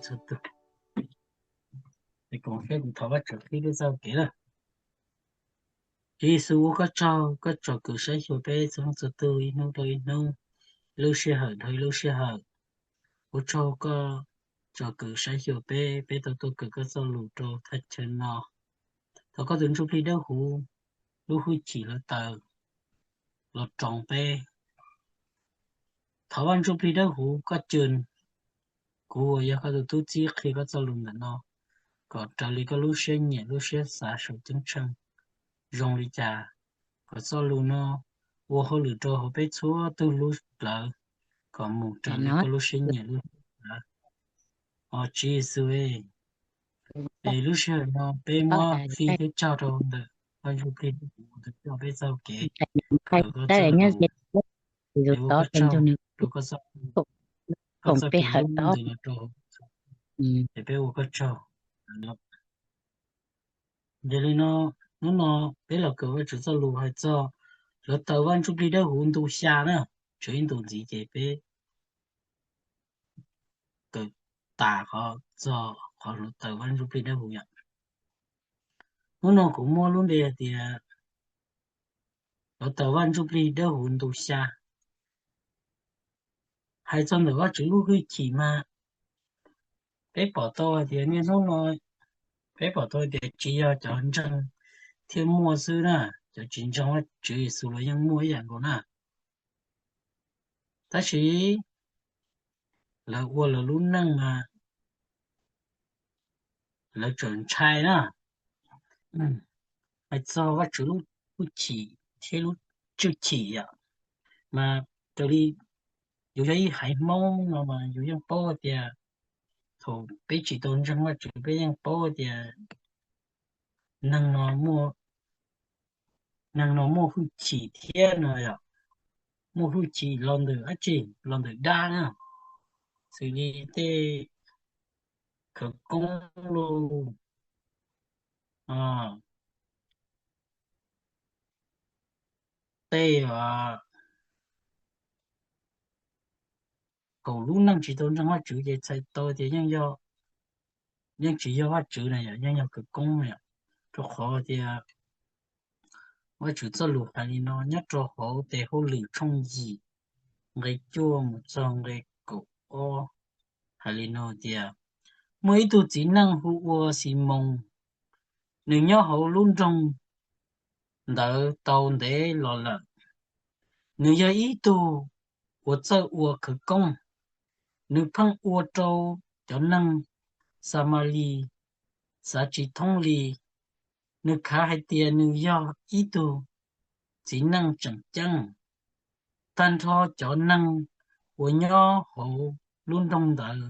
Thaum twg es koom siab kuv thov Vajtswv qhib peb txoj kev lawm. Tswv Yexus, ua koj tsaug, koj tsom kwm saib xyuas peb txhua leej txhua tus ib hnub dhau ib hnub, lub sij hawm dhau ib lub sij hawm. Ua tsaug koj tsom kwm saib xyuas peb, peb tau tuaj kawm koj txoj lus rau thaj chaw no. Thov koj tus Ntsuj Plig Dawb Huv lub hwj chim hluav taws los roos peb. Thov Vaj Ntsuj Plig Dawb Huv koj cw kuv uas yog koj tus tub txib qhia koj txoj lus ntawm no, kom raws li koj lub siab nyiam lub siab xav saum ceeb tsheej zoo li cas, kom txoj lus no ua hauj lwm rau hauv peb txhua tus lub plawv, kom mus raws li koj lub siab nyiam lub siab xav. Os Tswv Yexus, es lub sij hawm no peb muab fij thiab tsaug rau ntawm Vaj Ntsuj Plig Dawb Huv tus coj peb txoj kev kawm koj txoj lus, es ua koj tsaug rau koj txoj, koj txoj kev hlub ntws los rau, es peb ua koj tsaug. Yog li no, hnub no peb los kawm Vajtswv txoj lus hais txog hluav taws Vaj Ntsuj Plig Dawb Huv ntu xya na, tshuav ib ntus ntxiv ces peb kawm tas qhov txog qhov hluav taws Vaj Ntsuj Plig Dawb Huv yom. Hnub no kuv muab lub npe hais tias hluav taws Vaj Ntsuj Plig Dawb Huv ntu xya. Hais txog ntawm Vajtswv lub hwj chim mas peb pom tau hais tias niaj hnub no peb pom tau hais tias tsis yog cov ntseeg thiaj muaj xwb na, cov tsis ntseeg Vajtswv Yexus los yeej muaj ib yam nkaus na. Tab sis lawv ua lawv lub neej mas lawv tseem ntshai na. Hais txog Vajtswv lub hwj chim thiab lub hwj chim yom, mas raws li yus yog ib haiv Hmoob no mas yus yeej paub tias, thaum peb tsis tau ntseeg Vajtswv peb yeej paub tias neeg no muaj, neeg no muaj hwj chim thiab no yom, muaj hwj chim los ntawm dab tsi, los ntawm dab na, xws li tej khawv koob los, tej kaum lub neej tsis tau ntseeg Vajtswv ces txhais tau tias yeej tsis yog Vajtswv na yom, yeej yog khawv koob na yom. Rau qhov tias Vajtswv txoj lus hais li no nyob rau hauv tes hauj lwm tshooj yim nqe cuaj mus txog nqe kaum ob, hais li no tias, muaj ib tug txiv neej hu ua Ximoos, nws nyob hauv lub nroog ntawd tau ntev los lawm. Nws yog ib tug uas txawj ua khawv koob, nws pheej ua rau cov neeg Xamalis xav tsis thoob li. Nws khav hais tias nws yog ib tug txiv neej tseem ceeb. Tag nrho cov neeg uas nyob hauv lub nroog ntawd,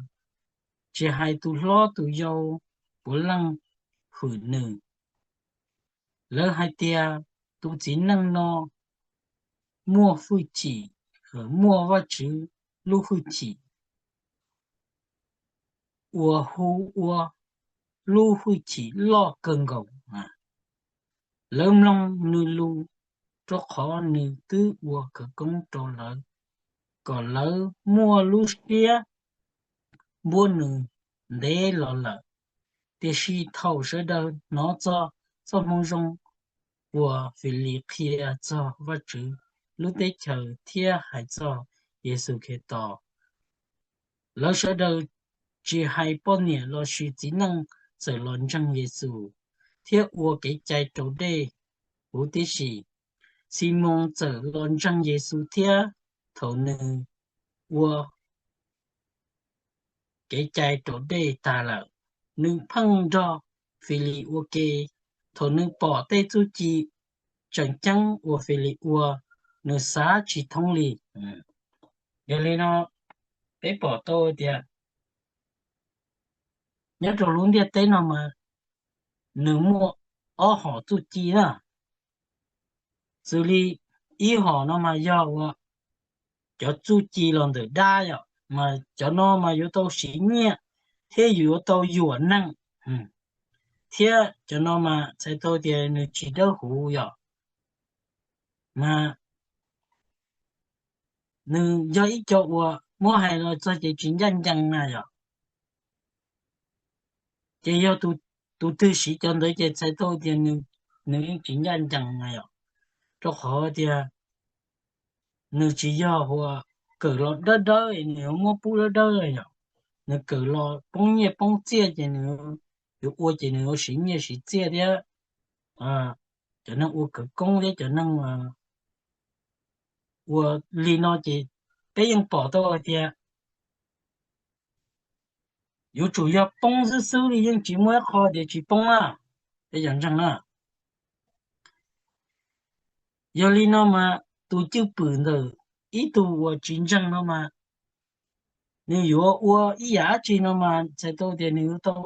tsis hais tus hlob tus yau, puav leej hwm nws. Lawv hais tias tus txiv neej no muaj hwj chim, muaj Vajtswv lub hwj chim uas hu ua lub hwj chim loj kawg nkaus. Lawv mloog nws lus, rau qhov nws twb ua khawv koob rau lawv, kom lawv muaj lub siab npuab nws ntev los lawm. Tiam sis thaum sawv daws hnov txog txoj moo zoo uas Filis qhia txog Vajtswv lub teb chaws thiab hais txog Yexus Khetos, lawv sawv daws tsis hais poj niam lossis txiv neej txawm los ntseeg Yexus thiab ua kev cai raus dej huv tib si. Ximoos txawm los ntseeg Yexus thiab thaum nws ua kev cai raus dej tag lawm, nws pheej nrog Filis ua ke. Thaum nws pom tej txuj ci tseem ceeb uas Filis ua, nws xav tsis thoob li. Yog li no, peb pom tau tias nyob rau lub ntiaj teb no mas nws muaj ob hom txuj ci na. Xws li ib hom no mas yog uas cov txuj ci los ntawm dab yom, mas cov no mas yuav tau siv nyiaj thiab yuav tau yuam neeg, thiab cov no mas txhais tau tias nws tsis dawb huv yom, mas nws yog ib co uas muab hais los txog ces tsis ncaj ncees na yom. Ces yog tus twg siv cov ntawd ces txhais tau tias nws yeej tsis ncaj ncees na yom, rau qhov tias nws tsis yog uas kawm los dawb dawb nws yuav muab pub dawb dawb yom, nws kawm los poob nyiaj poob txiaj ces nws yuav ua ces nws yuav siv nyiaj siv txiaj thiab. Cov neeg ua khawv koob thiab cov neeg ua li no ces peb yeej pom tau hais tias yuav tsum yog poob xwb xwb li, yeej tsis muaj ib qho tias tsis poob na, peb cov ntseeg na. Yog li no mas tus cwj pwm ntawm ib tug uas tsis ntseeg no mas nws yuav ua ib yam dab tsi no mas txhais tau tias nws yuav tau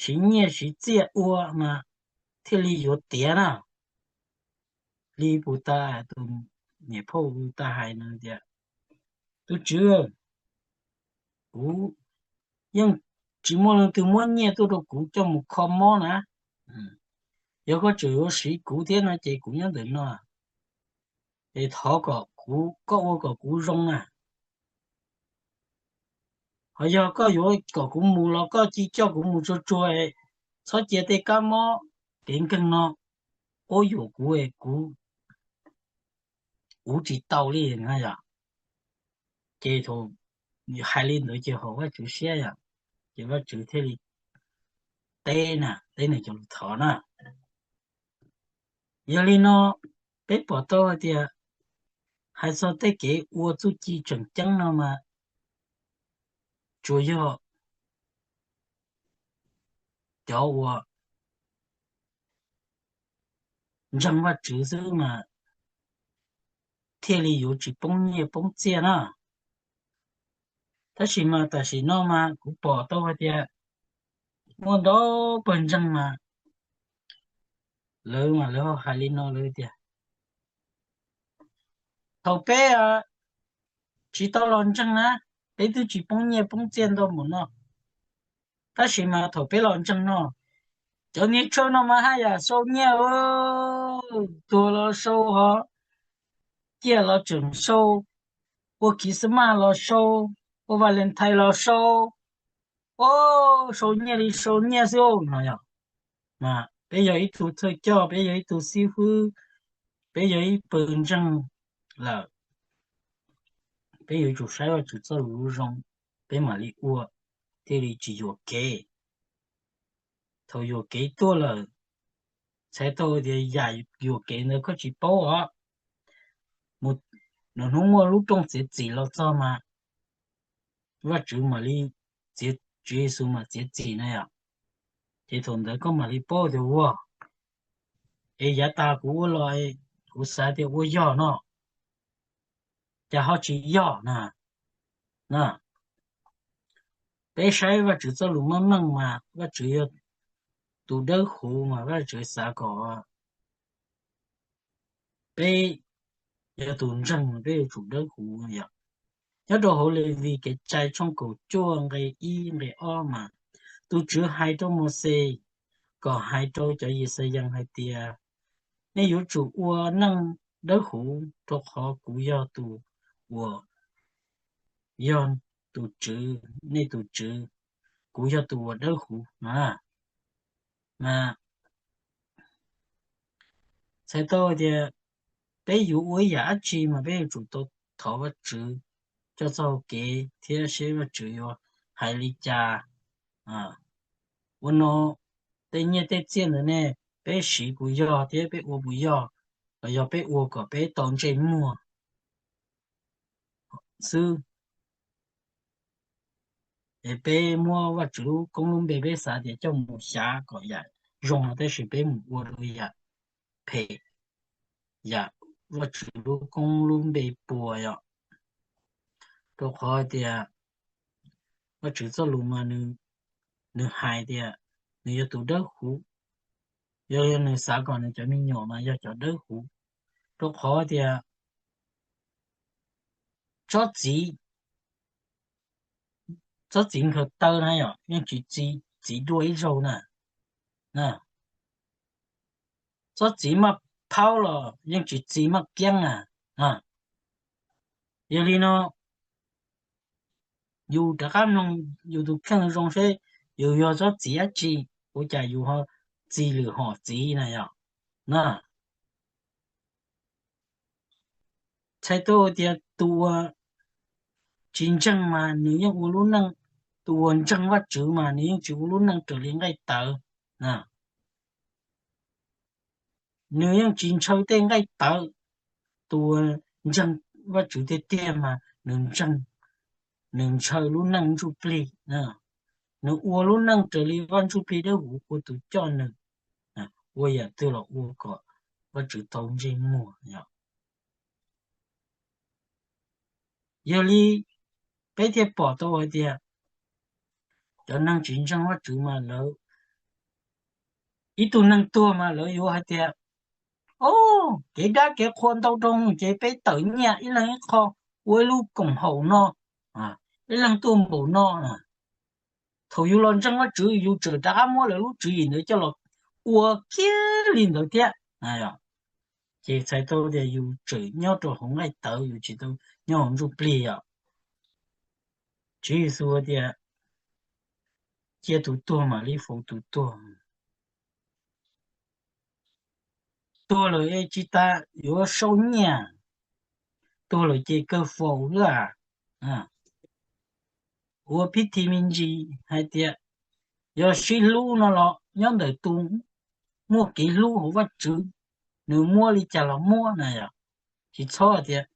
siv nyiaj siv txiaj ua mas thiaj li yuav tiav na. Li puag ta tus niam phauj puag ta hais no tias, tus tswv, kuv yeej tsis muaj leej twg muab nyiaj tuaj rau kuv coj mus kho mob na. Yog koj tseem yuav siv kuv thiab no ces kuv nyob ntawm no, es thov kom kuv, koj ua kom kuv zoo na. Ho yog koj yuav kom kuv mus los koj cia coj kuv mus tsuag tsuag, txhob cia tej kab mob kev nkeeg no quab yuam kuv, kuv ua tsis tau li na yom. Ces thaum hais li ntawd ces haum Vajtswv siab yom, ces Vajtswv thiaj li teb na, teb nws cov lus thov na. Yog li no peb pom tau hais tias hais txog tej kev ua txuj ci tseem ceeb no mas tsuas yog cov uas ntseeg Vajtswv xwb mas thiaj li yuav tsis poob nyiaj poob txiaj na. Tab sis mas tam sim no mas kuv pom tau hais tias muaj ntau pawg ntseeg mas lawv mas lawv ho hais li no lawv tias, thaum peb tsis tau los ntseeg na, peb twb tsis poob nyiaj poob txiaj ntau npaum no. Tab sis mas thaum peb los ntseeg no, cov niag tshuaj no mas haj yam sau nyiaj, tuag los sau hos, ciaj los tseem sau, ua Christmas los sau, ua Valentine los sau, ua sau nyiaj li sau nyiaj xwb no yom. Mas peb yog ib tug thawj coj, peb yog ib tug xib fwb, peb yog ib pawg ntseeg lawm, peb yuav tsum saib Vajtswv txoj lus zoo, peb mam li ua, thiaj li tsis yuam kev. Thaum yuam kev tuaj lawm, txhais tau tias yam yuam kev ntawd koj tsis paub os, mus, hnub muaj lub rooj txiav txim los txog mas Vajtswv mam li, Tswv Yexus mam txiav txim na yom. Ces thaum ntawd koj mam li paub tias ua, es yav tas kuv ua los kuv xav tias ua yog no, cas ho tsis yog na. Peb saib Vajtswv txoj lus meej meej mas Vajtswv yog tus dawb huv mas Vajtswv xav kom peb yog tus ntseeg peb yuav tsum dawb huv yom. Nyob rau hauv Levis kev cai tshooj kaum cuaj nqe ib nqe ob mas tus Tswv hais rau Mauxes kom hais rau cov Yixalayees hais tias, nej yuav tsum ua neej dawb huv rau qhov kuv yog tus uas yog tus Tswv, nej tus Tswv, kuv yog tus uas dawb huv na. Mas txhais tau tias peb yuav ua ib yam dab tsi mas peb yuav tsum tau thov Vajtswv coj txoj hau kev thiab seb Vajtswv yuav hais li cas. Ua no tej nyiaj tej txiaj ntawd ne, peb siv puas yog thiab peb ua puas yog, los yog peb ua kom peb tau ntsej muag xwb, es peb muab Vajtswv lub koob lub npe peb xav tias coj mus xyav kom yam zoo no tab sis peb mus ua rau yam phem, yam Vajtswv lub koob lub npe puas yom. Rau qhov tias Vajtswv txoj lus mas nws hais tias nws yog tus dawb huv, yog nws xav kom nws cov me nyuam mas yog cov dawb huv, rau qhov tias tsob txiv, tsob txiv nkhaws taw na yom yeej tsis txiv dua ib zaug na. Tsob txiv maj phaub los yeej tsis txiv maj kiab na. Yog li no yus rov qab mloog yus tus kheej zoo seb yus yog tsob txiv dab tsi. ua cas yus ho txi lwm hom txiv na yom? Na, txhais tau tias tus uas tsis ntseeg mas nws yeej ua lub neej, tus uas ntseeg Vajtswv mas nws yeej tsis ua lub neej raws li nqaij tawv. Nws yeej tsis ntshaw tej nqaij tawv. Tus uas ntseeg Vajtswv tiag tiag mas nws ntseeg, nws ntshaw lub neej ntsuj plig, nws ua lub neej raws li Vaj Ntsujplig Dawbhuv ua tus coj nws ua yam twg los ua kom Vajtswv tau ntsej muag yom. Yog li peb thiaj pom tau hais tias cov neeg tsis ntseeg Vajtswv mas lawv, ib tug neeg tuag mas lawv yuav hais tias, o, kev dab kev qhua ntau rau ces peb tawm nyiaj ib leeg ib qho, ua ib lub koom haum no, ib leeg tuaj npaum no. Thaum yus los ntseeg Vajtswv yus tseem rov qab muab lawv lub tswv yim ntawd coj los ua kiag li ntawd thiab. Ces txhais tau tias yus tseem nyob rau hauv nqaij tawv, yus tsis tau nyob hauv ntsuj plig yom. Tswv Yexus tias, cia tus tuag mam li faus tus tuag. Tuag lawm es tsis tas yuav sau nyiaj, tuag lawm ces kawg faus xwb. Ua pib thi me ntsis hais tias yog sib hlub no los nyob ntawm tus muaj kev hlub hauv Vajtswv, nws muab li cas los muab na yom. Tsis txhob tias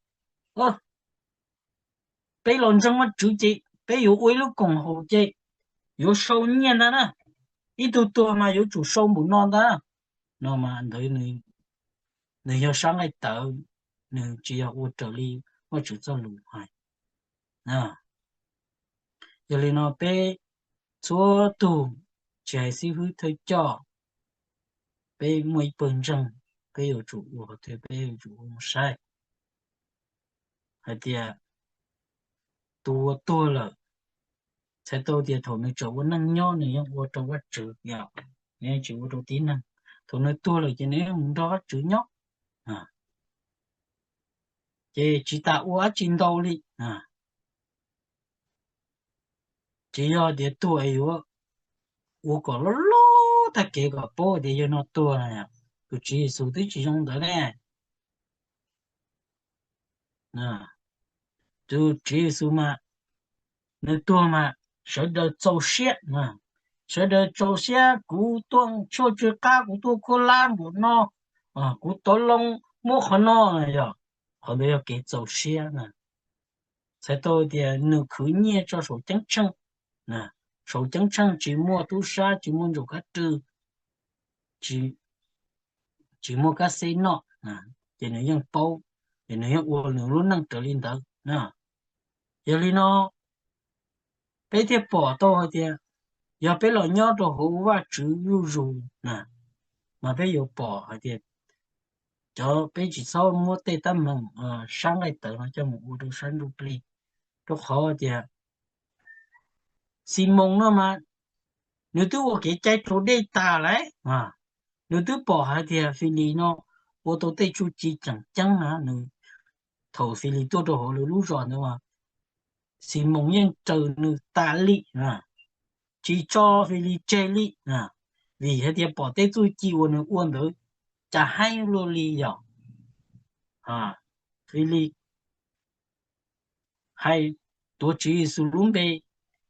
peb los ntseeg Vajtswv ces peb yuav ua ib lub koom haum ces yuav sau nyiaj ntag na, ib tug tuag mas yuav tsum sau npaum no ntag. No mas ntawd nws yog sab nqaij tawv, nws tsis yog ua raws li Vajtswv txoj lus hais. Yog li no peb txhua tug, tsis hais xib hwb thawj coj, peb muaj ib pawg ntseeg, peb yuav tsum ua qhov twg peb yuav tsum ua mus saib hais tias tus uas tuag lawm, txhais tau tias thaum nws tseem ua neej nyob nws yeej ua rau Vajtswv yom, nws yeej tsis ua rau tib neeg. Thaum nws tuag lawm ces nws yeej mus nrog Vajtswv nyob, ces tsis tas ua dab tsi ntau li. Tsis yog tias tuag es yuav ua kom loj loj tag kev kom paub tias yawg no tuag. Tus Tswv Yexus twb tsis zoo ntawd ne. Tus Tswv Yexus mas nws tuag mas sawv daws txaus siab, sawv daws txaus siab, kuv tuaj tshuaj tsw qab, kuv tuaj khuab lab npaum no, kuv tov loo muab qhov no, yog qhov ntawd yog kev txaus siab na. Txhais tau tias nws khwv nyiaj tso saum ceeb tsheej, saum ceeb tsheej tsis muaj tub sab, tsis muaj ntsaum kab rwg, tsis muaj kab xeb noj, ces nws yeej paub, ces nws yeej ua nws lub neej raws li ntawd. Yog li no peb thiaj pom tau hais tias yog peb los nyob rau hauv Vajtswv zuj zus na, mas peb yuav pom hais tias cov peb tsis txhob muab tej teeb meem sab nqaij tawv no coj mus ua rau sab ntsuj plig, rau qhov tias Ximoos no mas nws twb ua kev cai raus dej tas lawm, nws twb pom hais tias Filis no ua tau tej txuj ci tseem ceeb na, nws, thaum Filis tuaj rau hauv lawv lub zos ntawd mas Ximoos yeej raws nws tas li, tsis tso Filis tseg li, vim hais tias pom tej txuj ci uas nws ua ntawd cas haib luaj li yom. Filis hais tuav Tswv Yexus lub npe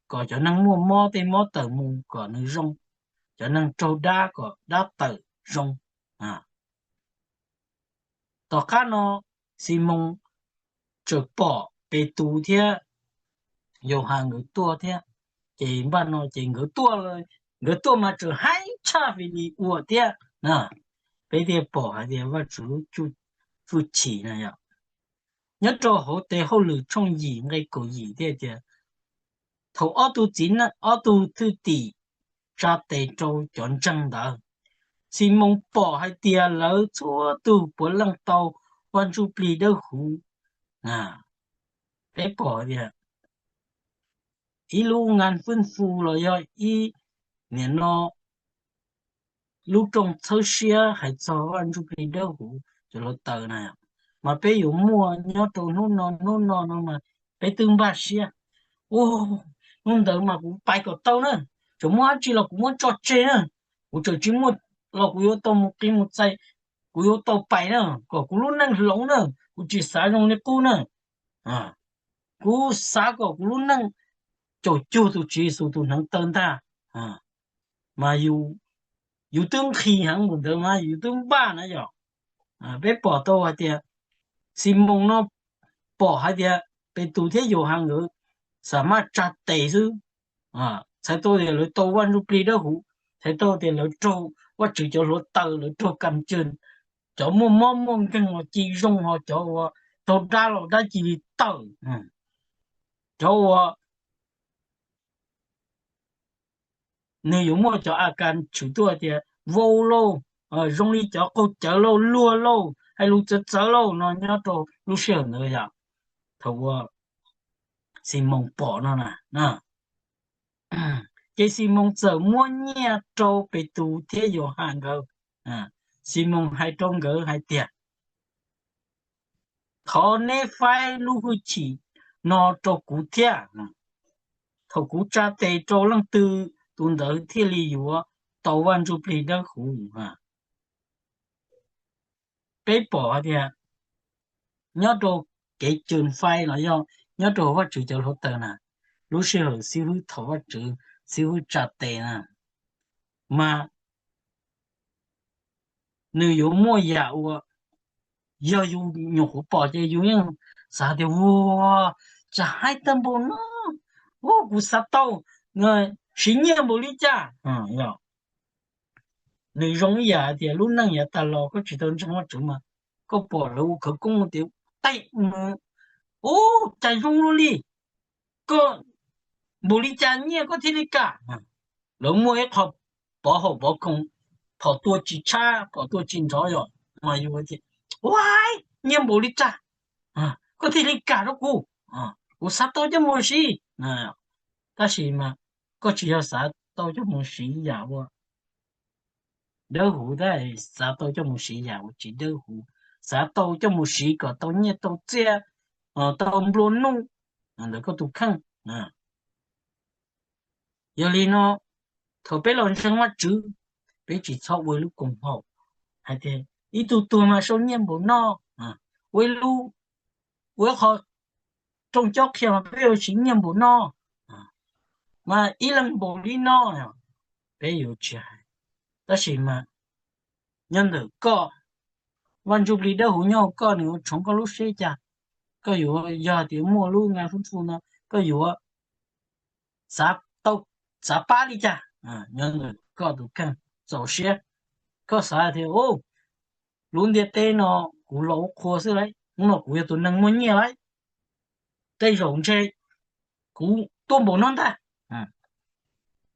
kom cov neeg muaj mob tej mob tawm mus kom nws zoo, cov neeg raug dab kom dab tawm zoo. Tom qab no Ximoos tseem pom Petus thiab Yauhas nkawd tuaj thiab, ces npaj no ces nkawd tuaj, nkawd tuaj mas tseem haib tshaj Filis ua thiab na. Peb thiaj pom hais tias Vajtswv lub txuj ci na yom. Nyob rau hauv tes hauj lwm tshooj yim nqe kaum yim thiaj tias, thaum ob tug txiv neej, ob tug thwj tim tsa tes rau cov ntseeg ntawd, Ximoos pom hais tias lawv txhua tus puav leej tau Vaj Ntsujplig Dawbhuv. Peb pom tias ib lub nkas fwj fu los yog ib, nim no lub rooj txhawb siab hais txog Vaj Ntsujplig Dawbhuv cov hluav taws na, mas peb yuav muaj nyob rau hnub no, hnub no no mas peb twb npaj siab, hnub ntawd mas kuv pais kom tau na, tseem muaj dab tsi los kuv muab tso tseg na, Kuv tseem tsis muaj los kuv yuav tau mus qi mus txais, kuv yuav tau pais na, kom kuv lub neej hloov na, kuv tsis xav zoo li qub na. Kuv xav kom kuv lub neej caum cuag tus Tswv Yexus tus hneev taw ntag. Mas yus twb nqhis heev mus ntawd mas yus twb npaj na yom. Peb pom tau hais tias Ximoos no pom hais tias Petus thiab Yauhas nkawd xam maj tsa tes xwb, txhais tau tias lawv tau Vaj Ntsujplig Dawbhuv, txhais tau tias lawv raug Vajtswv cov hluav taws, lawv raug kam cws, cov muaj mob muaj nkeeg los ci zoo, ho cov uas raug dab los dab ci li tawm, cov uas nws yuav muaj cov a kas tshwm tuaj tias vau lauj, zoo li cov qaug cawv lauj, luag lauj, hais lus txawv txawv lauj no nyob rau lub sij hawm ntawd yom. Thaum uas Ximoos pom no na, ces Ximoos txawm muab nyiaj rau Petus thiab Yauhas nkawd. Ximoos hais rau nkawd hais tias, thov neb faib lub hwj chim no rau kuv thiab. Thaum kuv tsa tes rau leej twg, tus ntawd thiaj li yuav tau Vaj Ntsujplig Dawbhuv. Peb pom hais tias nyob rau kev cws fais los yog nyob rau Vajtswv cov hluav taws na, lub sij hawm xib hwb thov Vajtswv, xib hwb tsa tes na, mas nws yuav muaj yam uas yog yus nyuam qhuav pom ces yus yeej xav tias, ua, tsam haib tag npaum no, ua kuv xav tau, siv nyiaj npaum li cas. Nws zoo ib yam hais tias lub neej yav tag los koj tsis tau ntseeg Vajtswv mas koj pom lawv ua khawv koob tias, ua cas zoo luaj li, koj npaum li cas nyiaj koj thiaj li kam. Lawv muaj ib qho pov haum pov koos, phom tua tsis tshab phom tua tsis nrov yom, mas yus tias, ua, nyiaj npaum li cas koj thiaj li kam rau kuv, kuv xav tau coj mus siv. Tab sis mas koj tsis yog xav tau coj mus siv yam ua dawb huv, xav tau coj mus siv yam uas tsis dawb huv, xav tau coj mus siv kom tau nyiaj tau txiaj, tau nplua nuj ntawm koj tus kheej. Yog li no, thaum peb los ntseeg Vajtswv, peb tsis txhob ua ib lub koom haum hais tias ib tug tuag mas sau nyiaj npaum no, ua ib lub, ua ib qho rooj cob qhia mas peb yuav siv nyiaj npaum no, mas ib leeg npaum li no, peb yuav tsis hais. Tab sis mas nyob ntawm koj, Vaj Ntsujplig Dawbhuv nyob hauv koj, nws yuav tshoov koj lub siab cas, koj yuav yog tias muaj lub nqa hlub txuj no, koj yuav xav tau, xav pab li cas, nyob ntawm koj tus kheej txaus siab. Koj xav tias, lub ntiaj teb no kuv los ua qhua xwb lauj, hnub no kuv yog tus neeg muaj nyiaj lauj, tej zaum ntshe kuv tuaj npaum no ntag,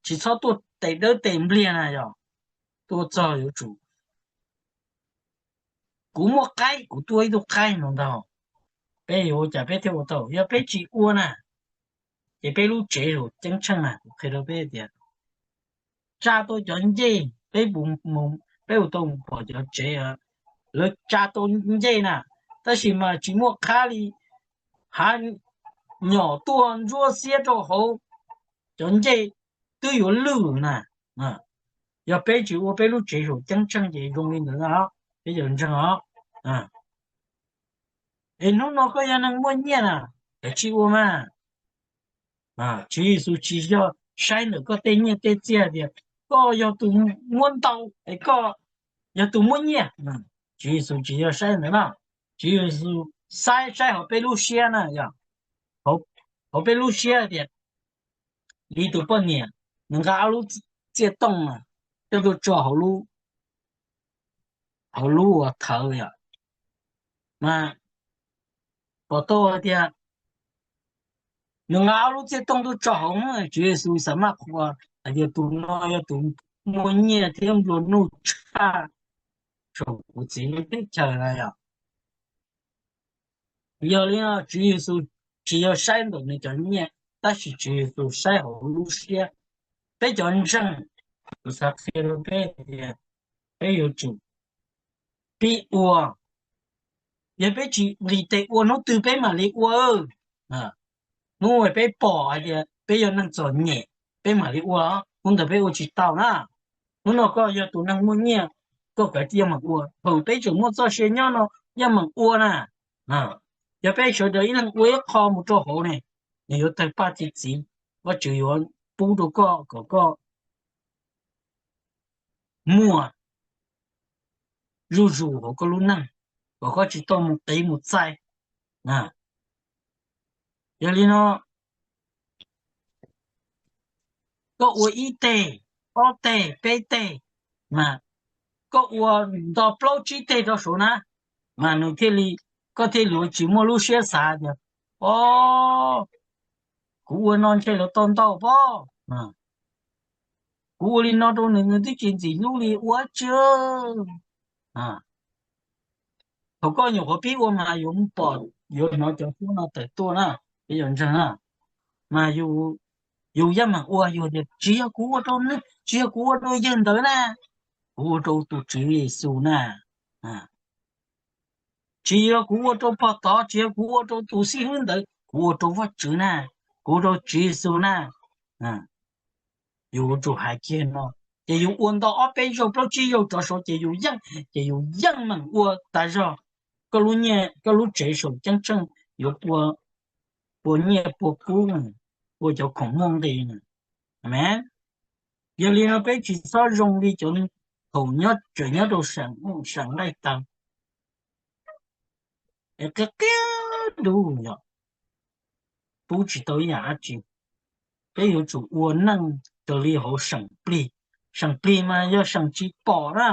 tsis txhob tuaj tes dawb tes npliag na yog, tuaj txog yuav tsum, kuv muaj qaib kuv tuaj ib tug qaib no ntag, peb yuav ua cas peb thiaj ua tau? Yog peb tsis ua na, ces peb lub tsev zaum ceeb tsheej na, kuv qhia rau peb tias tsa tau cov ncej, peb, peb ua tau mus pom cov tsev lawv tsa tau ncej na, tab sis mas tsis muaj qhab li, hav nyom tuaj ntsuab xiab rau hauv, cov ncej twb yuav lwj na. Yog peb tsis ua peb lub tsev zaum ceeb tsheej ces zoo li ntawd na, peb yuav ntseeg os. Es hnub no koj yog neeg muaj nyiaj na, kav tsij ua mas. Tswv Yexus tsis yog saib ntawm koj tej nyiaj tej txiaj tias koj yog tus muab ntau es koj yog tus muaj nyiaj. Tswv Yexus tsis yog saib ntawd na. Tswv Yexus saib, saib hauv peb lub siab na yom, hauv peb lub siab tias li tus poj niam nws nqa ob lub txiaj tooj coj tuaj tso hauv lub, hauv lub uas thawv yom, mas pom tau hais tias nws nqa ob lub txiaj tooj tuaj tso hauv, Tswv Yexus xav maj qhuas hais tias tus no yog tus muaj nyiaj thiab nplua nuj tshaj saum kuv Txiv lub teb chaws na yom. Yog li no Tswv Yexus tsis yog saib ntawm nws cov nyiaj, tab sis Tswv Yexus saib hauv lub siab. Peb cov ntseeg, kuv xav qhia rau peb tias peb yuav tsum pib ua. Yog peb tsis nqis tes ua hnub twg peb mam li ua. Hnub uas peb pom hais tias peb yog neeg txom nyem, peb mam li ua, hnub ntawd peb ua tsis tau na. Hnub no koj yog tus neeg muaj nyiaj, koj kav tsij yeej meem ua. Thaum peb tseem muaj txoj sia nyob no yeej meem ua na. Yog peb sawv daws ib leeg ua ib qho mus rau hauv ne, nws yuav tawg paj txi txiv. Vajtswv yuav pub rau koj kom koj muaj zuj zus hauv koj lub neej, kom koj tsis tau mus qiv mus txaij. Yog li no, koj ua ib teg, ob teg, peb teg, mas koj ua nto plaub tsib teg rau saud na, mas nws thiaj li, koj thiaj li tsis muaj lub siab xav tias, o, kuv ua no ntshe lawv tau ntau pob. Kuv ua li no rau nws, nws twb tsis ntxim hlub li ua tsi. Thaum koj nyuam qhuav pib ua mas yus pom, yuav hnov cov suab no tawm tuaj na, peb yuav ntseeg na, mas yus yeej meem ua, yus tias tsis yog kuv ua rau, tsis yog kuv ua rau yawg ntawd na, kuv ua rau tus Tswv Yexus na. Tsis yog kuv ua rau pog tod, tsis yog kuv ua rau tus xib hwb ntawd, kuv ua rau Vajtswv na, kuv ua rau Tswv Yexus na. Yus yuav tsum hais kiag no, ces yus ua nto ob peb zaug plaub tsib zaug rov saud ces yus yeej, ces yus yeej meem ua tas zog. Koj lub nyiaj, koj lub tsev saum ceeb tsheej yuav pua nyiaj pua kub, pua cov khoom muaj nqis. Amees. Yog li no peb tsis txhob zoo li cov thaum nyob, tseem nyob rau seem nqaij taw es qia qia dub yom, pub tsis tau ib yam dab tsi. Peb yuav tsum ua neej raws li hauv seem plig. Seem plig mas yog seem tsis pom na.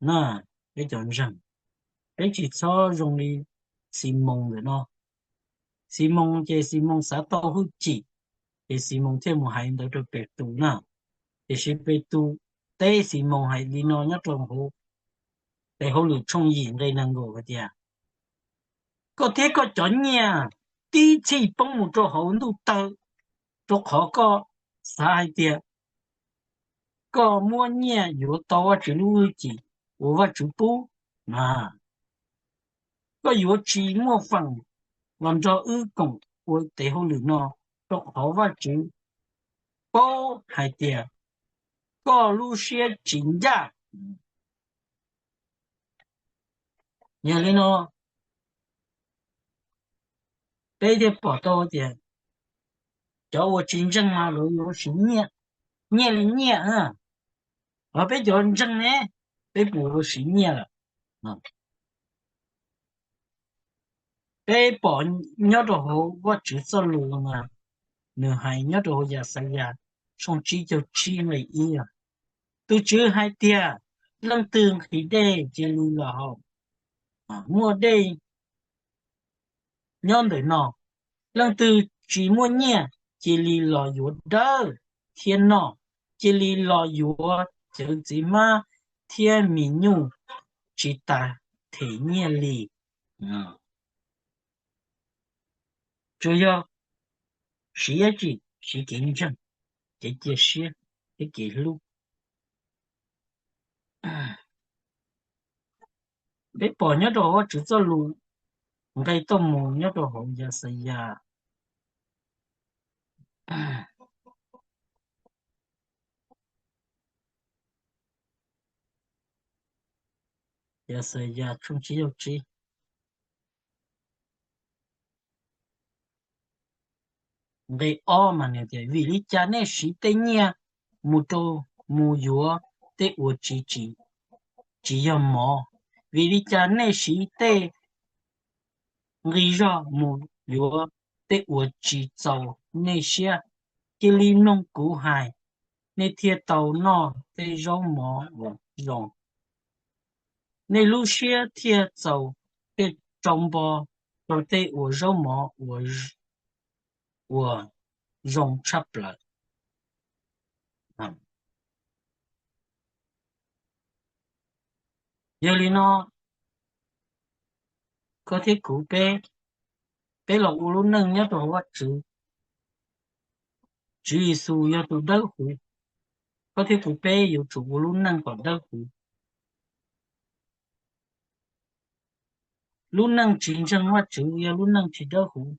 Na, peb cov ntseeg, peb tsis txhob zoo li Ximoos ntawm no. Ximoos ces Ximoos xav tau hwj chim, ces Ximoos thiaj mus hais ntawd rau Petus na. Tiam sis Petus teb Ximoos hais li no nyob rau hauv Tes Hauj Lwm tshooj yim nqe nees nkaum hais tias, koj thiab koj cov nyiaj tib txhij poob mus rau hauv ntuj tawg, rau qhov koj xav hais tias koj muab nyiaj yuav tau Vajtswv lub hwj chim uas Vajtswv pub na. Koj yuav tsis muaj feem los nrog wb koom ua tes hauj lwm no, rau qhov Vajtswv paub hais tias koj lub siab tsis ncaj. Yog li no, peb thiaj pom tau tias cov uas tsis ntseeg mas lawv yuav siv nyiaj, nyiaj li nyiaj. Ho peb cov ntseeg ne, peb puas yuav siv nyiaj lawm? Peb pom nyob rau hauv Vajtswv txoj lus mas nws hais nyob rau hauv Yaxayas tshooj tsib caug tsib nqe ib, tus Tswv hais tias, leej twg nqhis dej cia li los haus, muaj dej nyob ntawm no. Leej twg tsis muaj nyiaj cia li los yuav dawb thiab noj, cia li los yuav cawv txiv hmab thiab mis nyuj, tsis tas them nyiaj li. Tsuas yog siv dab tsi? Siv kev ntseeg, kev cia siab thiab kev hlub. Peb pom nyob rau hauv Vajtswv txoj lus nqe tuaj mus nyob rau hauv Yaxayas, Yaxayas tshooj tsib caug tsib nqe ob mas nws tias, vim li cas nej siv tej nyiaj mus rau, mus yuav tej uas tsis, tsis yog mov? Vim li cas nej siv tej nqi zog mus yuav tej uas tsis txaus nej siab? Cia li mloog kuv hais, nej thiaj tau noj tej zaub mov uas zoo, nej lub siab thiaj txaus, thiaj tsau npo rau tej uas zaub mov uas zoo tshaj plaws. Yog li no, koj thiab kuv peb, peb los ua lub neej nyob rau hauv Vajtswv. Tswv Yexus yog tus dawb huv, koj thiab kuv peb yuav tsum ua lub neej kom dawb huv. Lub neej tsis ntseeg Vajtswv yog lub neej tsis dawb huv,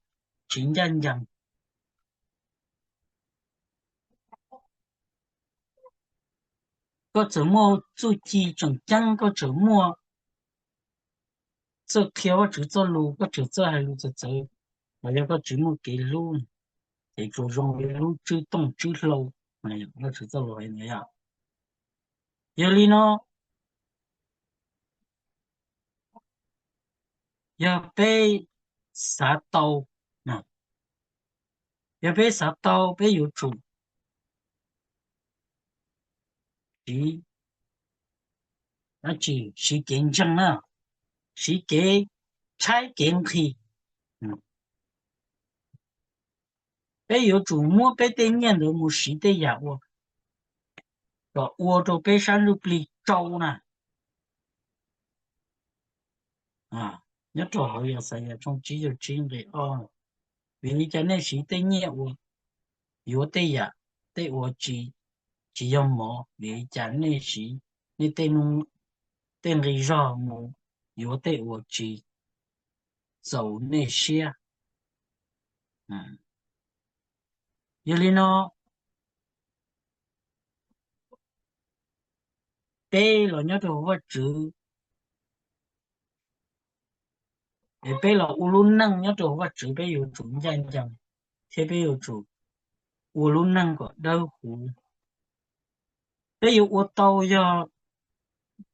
tsis ncaj ncees. Koj txawm muaj txuj ci tseem ceeb, koj tseem muaj txawj qhia Vajtswv txoj lus, koj tseem txawj hais lus txawv txawv, los yog koj tsis muaj kev hlub, ces tsuas zoo li lub tswb tooj tswb hlau, Vajtswv txoj lus hais ntawd yom. Yog li no, yog peb xav tau, yog peb xav tau, peb yuav tsum siv, siv kev ntseeg na, siv kev tshaib kev nqhis. Peb yuav tsum muab peb tej nyiaj ntawd mus siv tej yam uas kom ua rau peb sab ntsuj plig tsau na. Nyob rau hauv Yaxayas tshooj tsib caug tsib nqe ob, vim li cas nej siv tej nyiaj uas yuav tej yam, tej uas tsis, tsis yog mov? Vim li cas nej siv nej tej, tej nqi zog mus yuav tej uas tsis txaus nej siab? Yog li no, peb los nyob rau hauv Vajtswv, es peb los ua lub neej nyob rau hauv Vajtswv, peb yuav tsum ncaj ncees, thiab peb yuav tsum ua lub neej kom dawb huv. Peb yuav ua tau yog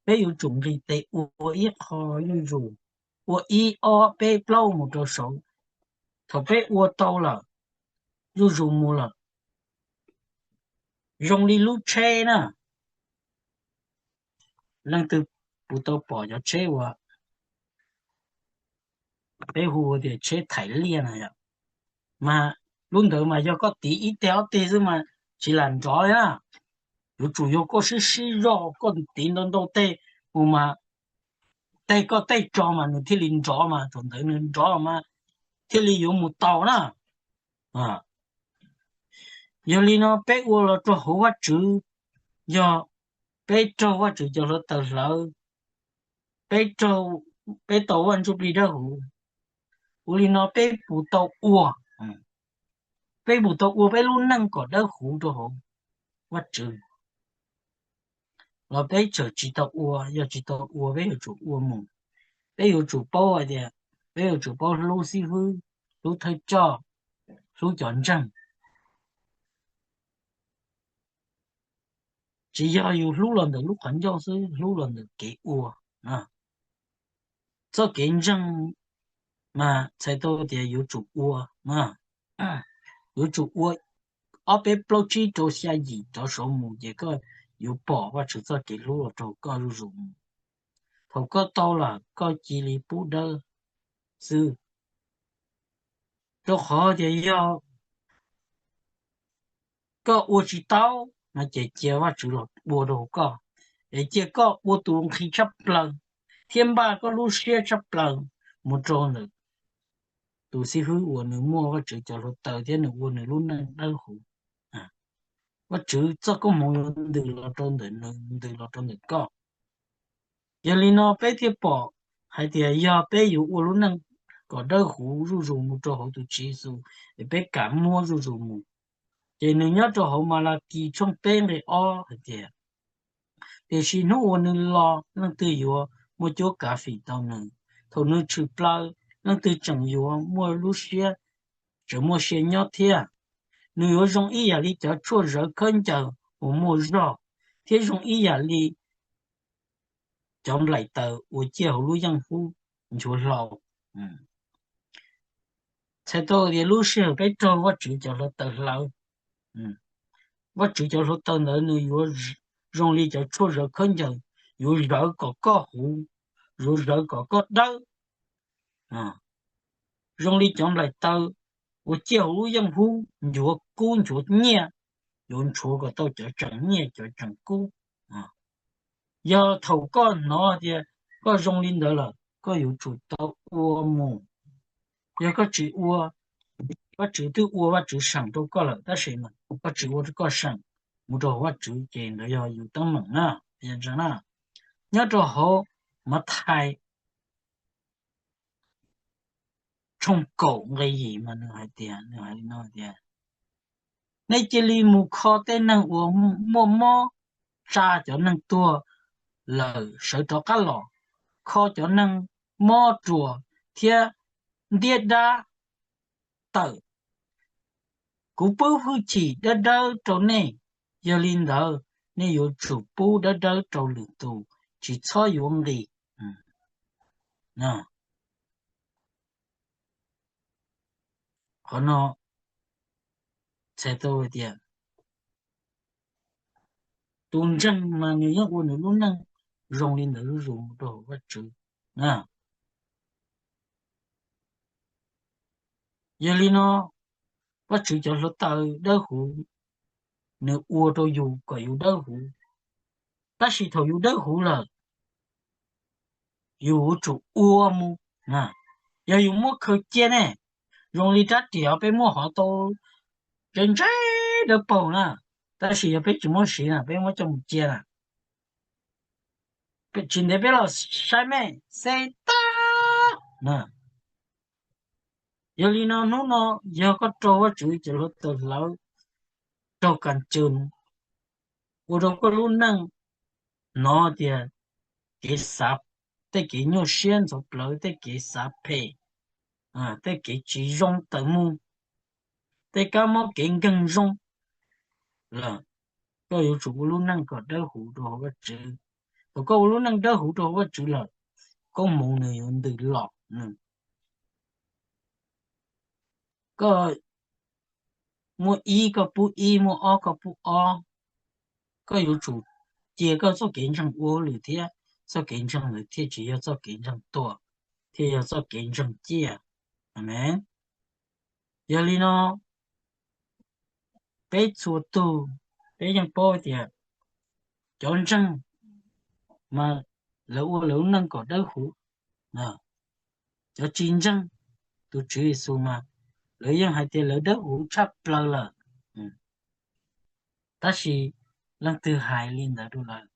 peb yuav tsum nqis tes ua ib qho zuj zus, ua ib ob peb plaub mus rau saud. Thaum peb ua tau lawm, zuj zus mus lawm, zoo li lub tsheb na. Leej twg puas tau pom cov tsheb uas peb hu tias tsheb thaim liaj na yom? Mas lub ntawd mas yog koj tiv ib teg ob teg xwb mas tsis lam nrov li na. Yuav tsum yog koj sib sib zog, koj tiv ntau ntau teg mus mas, teg koj teg tso mas nws thiaj li nrov, mas thaum ntawd nws nrov mas thiaj li yuav mus tau na. Yog li no peb ua los rau hauv Vajtswv, yog peb raug Vajtswv cov hluav taws hlawv, peb raug, peb tau Vaj Ntsuj Plig Dawb Huv. Ua li no peb puas tau ua, peb puas tau ua peb lub neej kom dawb huv rau hauv Vajtswv? Los peb tseem tsis tau ua? Yog tsis tau ua, peb yuav tsum ua mus. Peb yuav tsum paub hais tias peb yuav tsum paub hlub xib hwb, hlub thawj coj, hlub cov ntseeg. Tsis yog yus hlub los ntawm lub qhov ncauj xwb, hlub los ntawm kev ua. Txoj kev ntseeg mas txhais tau tias yuav tsum ua, yuav tsum ua ob peb plaub tsib rau xya yim rov saud mus ces koj yuav pom Vajtswv txoj kev hlub los rau koj zuj zus mus. Thaum koj tau lawm koj cia li pub dawb xwb. Rau qhov tias yog koj ua tsis tau no ces cia Vajtswv los ua rau koj, es cia koj ua tus nqhis tshaj plaws thiab npaj koj lub siab tshaj plaws mus rau ntawm tus xib hwb uas nws muaj Vajtswv cov hluav taws thiab nws ua nws lub neej dawb huv. Vajtswv txoj koob hmoov yuav ntws los rau ntawm nws, ntws los rau ntawm koj. Yog li no peb thiaj pom hais tias yog peb yuav ua lub neej kom dawb huv zuj zus mus rau hauv tus Tswv Yexus, es peb kam muab zuj zus mus, ces nws nyob rau hauv Malakis tshooj peb nqe ob hais tias, tiam sis hnub uas nws los leej twg yuav muaj cuab kav fim tau nws? Thaum nws tshwm plaws leej twg tseem yuav muaj lub siab, tseem muaj sia nyob thiab? Nws yuav zoo ib yam li cov tshuaj zawv khaub ncaws uas muaj zog, thiab zoo ib yam li cov nplaim taws uas ciaj hauv lub yeej hub nchuav hlau. Txhais tau tias lub sij hawm peb raug Vajtswv cov hluav taws hlawv, Vajtswv cov hluav taws ntawd nws yuav zoo li cov tshuaj zawv khaub ncaws, yuav zawv kom koj huv, yuav zawv kom koj dawb, zoo li cov nplaim taws uas ciaj hauv lub yeej hub nchuav kub nchuav nyiaj, yuav nchuav kom tau cov tseem nyiaj cov tseem kub. Yog thaum koj hnov tias koj zoo li ntawd lawm, koj yuav tsum tau ua mus. Yog koj tsis ua, Vajtswv twb ua Vajtswv seem rau koj lawm, tab sis mas koj tsis ua rau koj seem mus rau hauv Vajtswv, ces ntawd yog yus teeb meem na. Nyob rau hauv Mathais tshooj kaum nqe yim mas nws hais tias, nws hais li no tias, nej cia li mus kho tej neeg uas muaj mob tsa cov neeg tuag lawm sawv rov qab los, kho cov neeg mob ruas thiab ntiab dab tawm. Kuv pub hwj chim dawb dawb rau nej, yog li ntawd nej yuav tsum pub dawb dawb rau lwm tus, tsis txhob yuav nqis. Qhov no txhais tau hais tias tus ntseeg mas nws yeej ua nws lub neej zoo li ntawd zuj zus rau Vajtswv. Yog li no, Vajtswv cov hluav taws dawb huv, nws ua rau yus kom yus dawb huv. Tab sis thaum yus dawb huv lawm, yus yuav tsum ua mus. Yog yus muab khaws cia ne, zoo li rab riam peb muab hov tau ntse ntse dawb paug na, tab sis yog peb tsis muab siv na, peb muab coj mus cia na, tsis ntev peb los saib me, xeb tag na. Yog li no hnub no yog koj raug Vajtswv cov hluav taws hlawv, raug kas tsws, ua rau koj lub neej hnov tias kev xav, tej kev nyuaj siab ntxhov plawv, tej kev xav phem, tej kev tsis zoo tawm mus, tej kab mob kev nkeeg zoo lawm, koj yuav tsum ua lub neej kom dawb huv rau hauv Vajtswv. Thaum koj ua lub neej dawb huv rau hauv Vajtswv lawm, koob hmoov nws yuav ntws los nws. Koj muaj ib koj pub ib, muaj ob koj pub ob. Koj yuav tsum cia koj txoj kev ntseeg ua hauj lwm thiab, txoj kev ntseeg ntawd thiaj tsis yog txoj kev ntseeg tuag, thiaj yog txoj kev ntseeg ciaj. Amees. Yog li no, peb txhua tus, peb yeej paub tias cov ntseeg mas lawv ua lawv lub neej kom dawb huv. Cov tsis ntseeg tus Tswv Yexus mas lawv yeej hais tias lawv dawb huv tshaj plaws lawm, tab sis leej twg hais li ntawd rau lawv?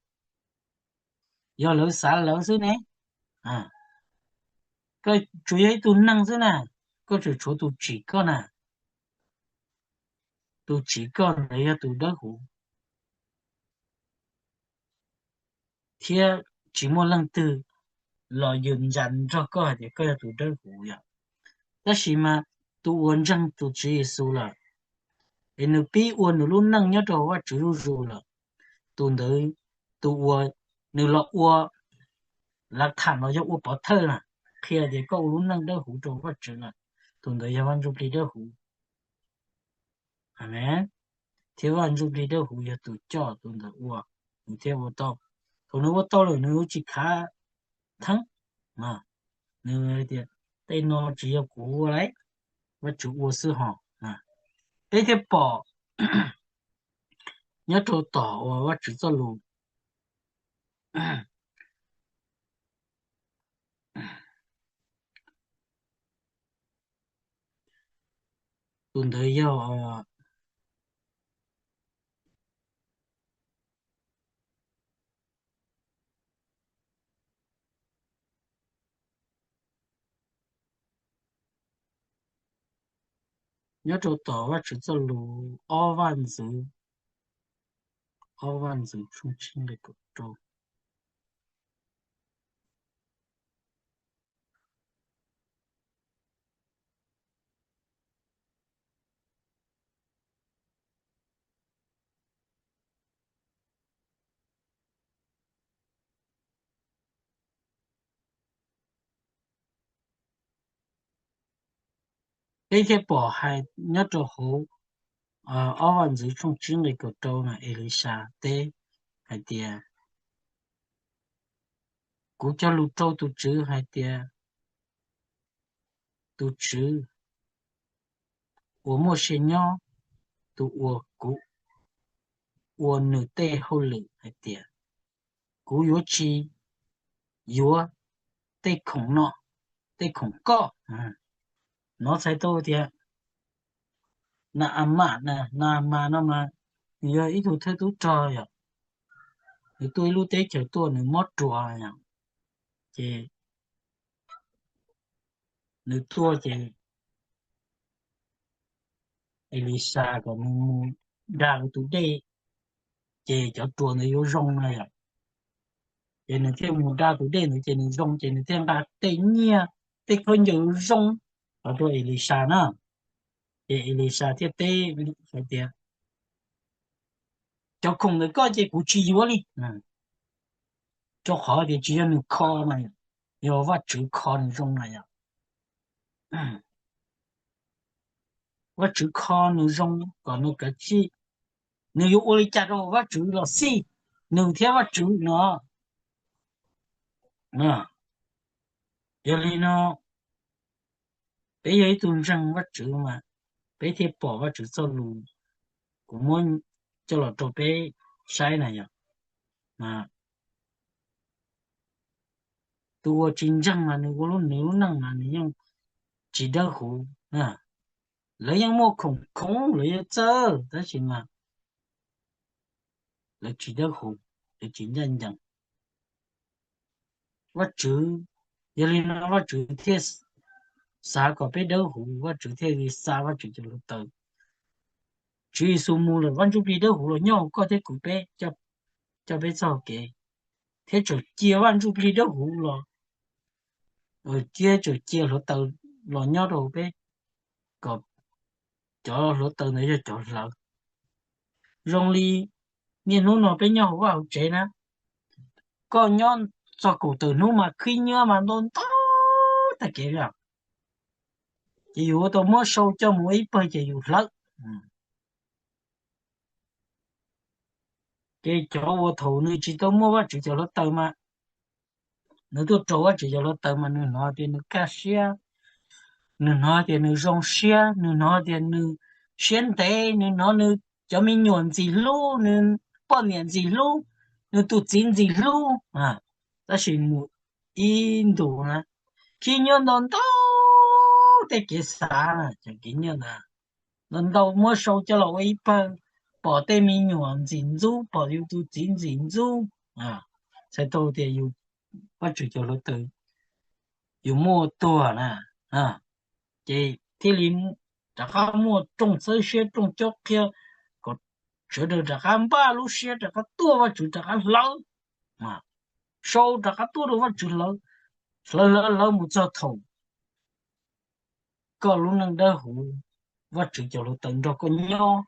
Yog lawv xav lawv xwb ne. Koj tsuas yog ib tug neeg xwb na, koj tseem tshuav tus tsim koj na. Tus tsim koj ntawd yog tus dawb huv, thiab tsis muaj leej twg los yws ntsa nrog koj hais tias koj yog tus dawb huv yom. Tab sis mas tus uas ntseeg tus Tswv Yexus lawm, es nws pib ua nws lub neej nyob rau hauv Vajtswv zuj zus lawm, tus ntawd, tus uas nws los ua lav tham los yog ua pov thawj na, qhia tias koj ua lub neej dawb huv rau Vajtswv lawm, tus ntawd yog Vaj Ntsujplig dawb huv. Amees. Thiab Vaj Ntsujplig dawb huv yog tus coj tus ntawd ua, nws thiaj ua tau. Thaum nws ua tau lawm nws yuav tsis khav theeb. Nws tias tej no tsis yog kuv ua lauj, Vajtswv ua xwb hos. Peb thiaj pom nyob rau tom uas Vajtswv txoj lus, tus ntawd yog nyob rau tom Vajtswv txoj lus, ob Vaj Ntxwv, ob Vaj Ntxwv tshooj tsib nqe kaum rau. Peb thiaj pom hais nyob rau hauv ob Vaj Ntxwv tshooj tsib nqe kaum rau na, Elisas teb hais tias, kuv cog lus rau tus Tswv hais tias, tus Tswv uas muaj sia nyob, tus uas kuv ua nws tej hauj lwm hais tias, kuv yuav tsis yuav tej khoom no, tej khoom koj. Nov txhais tau tias Naamas, Naamas no mas nws yog ib tug thawj tub rog yom, nws tuaj ib lub teb chaws tuaj nws mob ruas yom, ces nws tuaj ces Elisas kom nws mus dag tus dej ces cov ruas ntawd yuav zoo na yom. Ces nws thiaj mus da tus dej ntawd ces nws zoo, ces nws thiaj nqa tej nyiaj tej khaub ncaws zoo los rau Elisas na. Ces Elisas thiaj teb hais tias, cov khoom ntawd koj ces kuv tsis yuav li, rau qhov tias tsis yog nws kho na yom, yog Vajtswv kho nws zoo na yom. Vajtswv kho nws zoo kom nws kav tsij, nws yuav ua li cas rau Vajtswv los xij, nws thiab Vajtswv no. Yog li no, peb yog ib tug ntseeg Vajtswv mas peb thiaj pom Vajtswv txoj lus, kuv muab coj los rau peb saib na yom. Tus uas tsis ntseeg mas nws ua lub, nws lub neej mas nws yeej tsis dawb huv. Lawv yeej muaj khoom khoom, lawv yeej txawj, tab sis mas lawv tsis dawb huv, lawv tsis ncaj ncees. Vajtswv, yog li no Vajtswv thiaj xav kom peb dawb huv, Vajtswv thiaj li xa Vajtswv cov hluav taws. Tswv Yexus mus lawm, Vaj Ntsujplig dawb huv los nyob hauv koj thiab kuv peb, coj peb txoj hau kev, thiab tseem cia Vaj Ntsujplig dawb huv los, thiab tseem cia hluav taws los nyob rau hauv peb, kom cov hluav taws ntawd yog cov hlawv. Zoo li niaj hnub no peb nyob hauv vaj hauv tsev na, koj nyob txog kaum tawm hnub mas khib nyiab mas ntau ntau tag kev li, ces yus ua tau muab sau coj mus ua ib pawg ces yus hlawv. Ces cov uas thaum nws tsis tau muaj Vajtswv cov hluav taws mas nws tuaj raug Vajtswv cov hluav taws mas nws hnov tias nws kaj siab, nws hnov tias nws zoo siab, nws hnov tias nws siab ntev, nws hnov nws cov me nyuam ntxim hlub, nws poj niam ntxim hlub, nws tus txiv ntxim hlub. Tab sis mus ib ntus na, khib nyiab ntau ntau tej kev xav, cov kev nyiaj ntau ntau muab sau coj los ua ib pawg, pom tej me nyuam ntxim ntxub, pom yus tus txiv ntxim ntxub, txhais tau tias yus, Vajtswv cov hluav taws yus muab ua tuag na, ces thiaj li rov qab muaj rooj txhawb siab rooj cob qhia kom sawv daws rov qab npaj lub siab rov qab tuaj Vajtswv rov qab hlawv, sau rov qab tuaj rau Vajtswv hlawv, hlawv hlawv hlawv mus txog thaum koj lub neej dawb huv, Vajtswv cov hluav taws nrog koj nyob.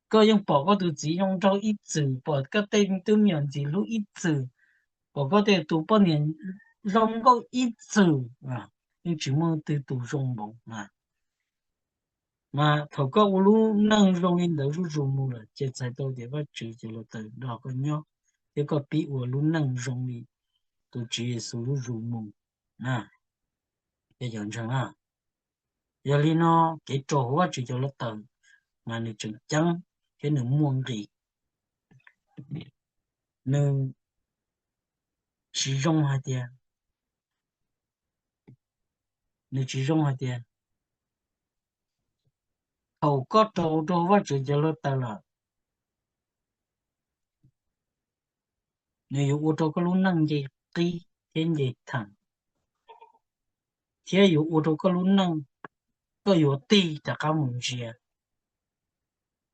Koj yeej pom koj tus txiv zoo nraug ib txwm, pom koj tej tub me nyuam ntxim hlub ib txwm, pom koj tej tus poj niam zoo nkauj ib txwm, yeej tsis muaj leej twg tus zoo npaum. Mas thaum koj ua lub neej zoo li ntawd zuj zus mus lawm ces txhais tau tias Vajtswv cov hluav taws nrog koj nyob, thiab koj pib ua lub neej zoo li tus Tswv Yexus zuj zus mus. Ces yog ntseeg na, yog li no kev rau hauv Vajtswv cov hluav taws mas nws tseem ceeb thiab nws muaj nqis. Nws tsis zoo hais tias, nws tsis zoo hais tias thaum koj rau rau Vajtswv cov hluav taws lawm, nws yuav ua rau koj lub neej nce qib thiab nce theem, thiab yuav ua rau koj lub neej, koj yuav tig rov qab mus ntsia,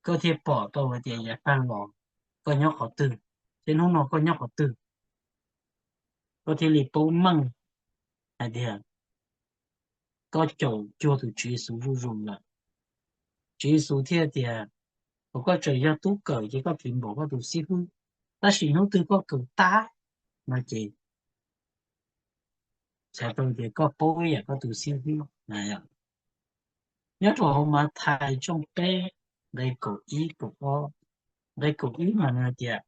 koj thiaj pom tau hais tias yav tag los koj nyob qhov twg, thiab hnub no koj nyob qhov twg. Koj thiaj li paub meej hais tias koj caum cuag tus Tswv Yexus zuj zus lawm. Tswv Yexus thiaj tias, thaum koj tseem yog tub kawm ces koj tiv npaum koj tus xib hwb, tab sis hnub twg koj kawm tag no ces txhais tau tias koj paub ib yam koj tus xib hwb na yom. Nyob rau hauv Mathais tshooj peb nqe kaum ib kaum ob, nqe kaum ib mas nws hais tias,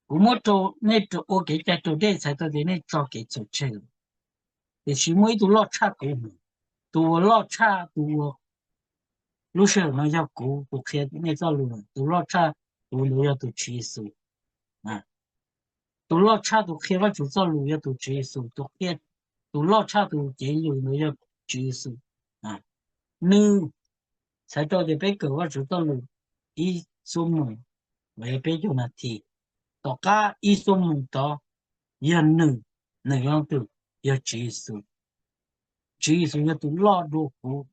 kuv muab rau nej ua kev cai raus dej txhais tau tias nej tso kev txhaum tseg, tiam sis muaj ib tug loj tshaj kuv, tus uas loj tshaj tus uas lub sij hawm no yog kuv tus qhia nej txoj lus, tus loj tshaj tus ntawd yog tus Tswv Yexus. Tus loj tshaj tus qhia Vajtswv txoj lus yog tus Tswv Yexus, tus qhia, tus loj tshaj tus cev lus ntawd yog Tswv Yexus. Nws txhais tau tias peb kawm Vajtswv txoj lus ib xuab moos los yog peb caug nas this, tom qab ib xuab moos tod yog nws, nws yog leej twg? Yog Tswv Yexus. Tswv Yexus yog tus loj dua kuv,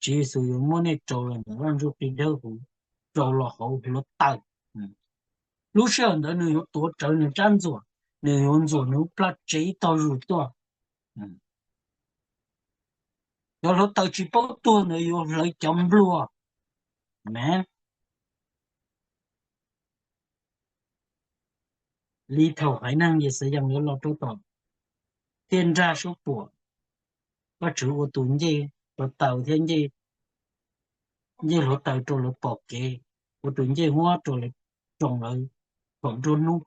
Tswv Yexus yuav muab nej rau los ntawm vaj ntsuj plig dawb huv, rau los hauv hluav taws. Lub sij hawm ntawd nws yuav tuav rawv nws rab ntxuam, nws yuav ntxuam nws lub plab tsev ib tog zus tuaj. Cov hluav taws tsis paub tuag ntawd yuav hlawv cov npluag. Amees. Li thaum haiv neeg Yixalayees yuav los rau tom tiaj nrag suab puam, Vajtswv ua tus ncej hluav taws thiab ncej hluav taws rau lawv pom kev, ua tus ncej huab rau lawv, rau lawv thaum nruab hnub.